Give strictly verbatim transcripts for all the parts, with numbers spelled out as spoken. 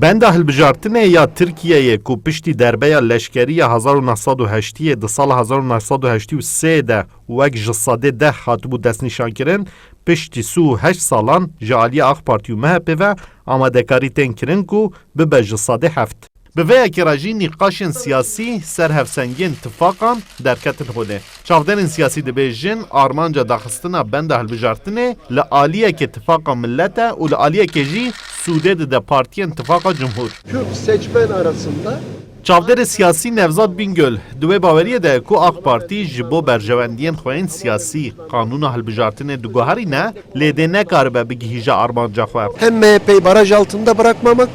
Benda hilbijartinê ya Tirkiyeyê ku piştî derbeya leşkerî ya hezar û neh sed û heştiyê di sala hezar û neh sed û heştê û sê de wek ji sedê deh hatibû destnîşankirin, piştî sî û heşt salan ji aliyê AK Partî û M H P ve amadekarî tên kirin ku bibe ji sedê heft. Bi vê yekê re jî nîqaşên siyasî ser hevsengiyên tifaqan derketin holê. Çavdêrên siyasî dibêjin, armanca daxistina benda hilbijartinê li aliyekê tifaqa milet e û li aliyekê jî sûdê dide partiyên tifaqa cumhur. Kürt seçmen arasında Çavdêrê siyasî Nevzat Bingöl di wê baweriyê de ye ku AK Partî ji bo berjewendiyên xwe yên siyasî qanûna hilbijartinê diguherîne, lê dê nekaribe bigihîje armanca xwe. Hem M H P'yi baraj altında bırakmamak,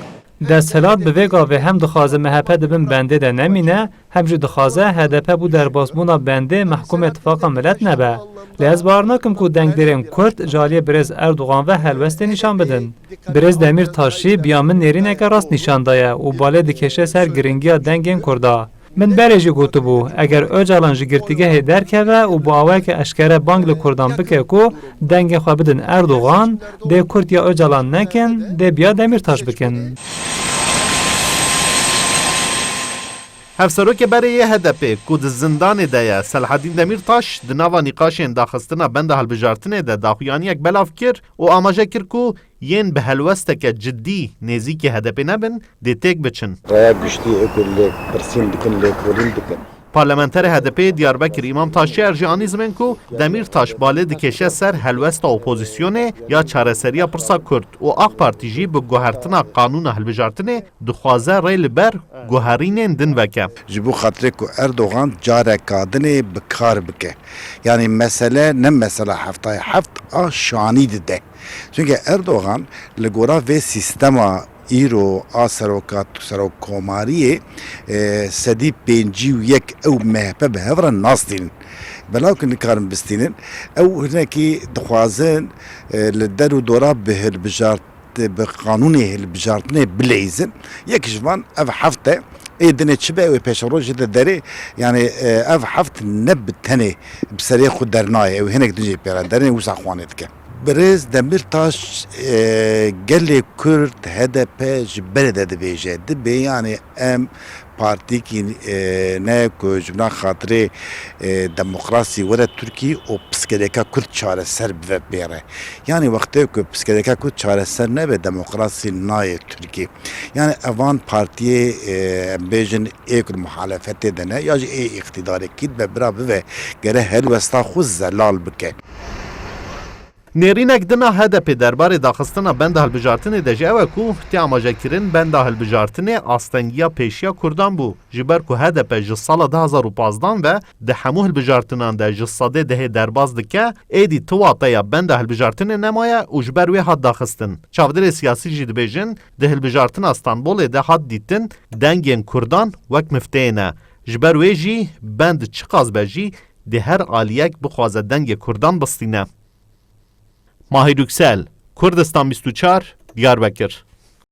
Desthilat bi vê gavê hem dixwaze M H P di bin bendê de nemîne, hem jî dixwaze H D P bo derbasbûna bendê mehkûmê tifaqa milet nebe. Lê ez bawer nakim ku dengdêrên Kurd ji aliyê birêz Erdogan ve helwestê nîşan bidin. Birêz Demîrtaş jî bi ya min nêrîneke rast nîşan daye û balê dikêşe ser giringiya dengên Kurda. Min berê jî gotibû, eger Ocalan ji girtîgehê derkeve û bi awayeke eşkere bang li Kurdan bike ku dengê xwe bidin Erdogan, dê Kurd ya Ocalan nekin, dê bi ya Demîrtaş bikin. Hevserokê berê yê H D P ku di zindanê de ye, Selhedîn Demîrtaş, di nava nîqaşên daxistina benda hilbijartinê de daxuyaniyek belav kir û amaje kir ku yên bi helwesteke cidî nêzîkî H D P nebin, dê têk biçin. Raya giştî ê ku lêpirsîn dikin, lêkolîn dikin. Parlamenterê H D P'ê Diyarbekir Îmam Taşyer jî anî ziman ku Demîrtaş balê dikêşe ser helwesta opozisyonê ya çareseriya pirsa Kurd û AK Partî jî bi guhertina qanûna hilbijartinê dixwaze rê li ber guherînên din veke. Ji bo xatirê ku Erdogan careka dinê bi kar bike. Yanî mesele ne mesela heftayê heft a şanî dide. Çunke Erdogan li gora vê sîstema îro a seroka-, serokkomariyê, e, sedî pêncî û yek ew M H P bi hev re nastînin. Belaw ku nikarin bistînin, ew hinekî dixwazin, e, li der û dora bi hilbijart-, bi qanûnê hilbijartinê bileyzin. Yek ji van ev heft e, ê dinê çi be, ew ê pêşeroj jî de derê, yanî, e, ev heft ne bi tenê bi serê xwe dernayê, ew hinek din jî pê re derê wisa xwanê dike. Birêz Demîrtaş, e, gelê Kurd H D P ji berê de dibêje, dibê, yanî, em partîkî, e, ne ku ji bona xatirê, e, demokrasî were Tirkî û pirsgirêka Kurd çareser bibe pê re. Yanî wextê ku pirsgirêka Kurd çareser nebe, demokrasî nayê Tirkî. Yanî evan partiyê, e, em bêjin ê ku li muhalefetê de ne ya jî ê îqtîdarê kî dibe bira bibe, gere helwesta xwe zelal bike. Nêrînek din a H D P derbarê daxistina benda hilbijartinê de jî ew e ku tê amajekirin benda hilbijartinê astengiya pêşiya Kurdan bû. Ji ber ku H D P ji sala du hazar û pazdan ve di hemû hilbijartinan de ji sedê dehê derbas dike, êdî tu wateya benda hilbijartinê nemaye û ji ber wê hat daxistin. Çavdêrê siyasî jî dibêjin, di hilbijartina Stenbolê de hat dîtin, dengên Kurdan wek mifteyê ne. Ji ber wê jî bend çiqas be jî dê her aliyek bixwaze dengê Kurdan bistîne. Mahir Yüksel, Kurdistan bîst û çar, Diyarbekir.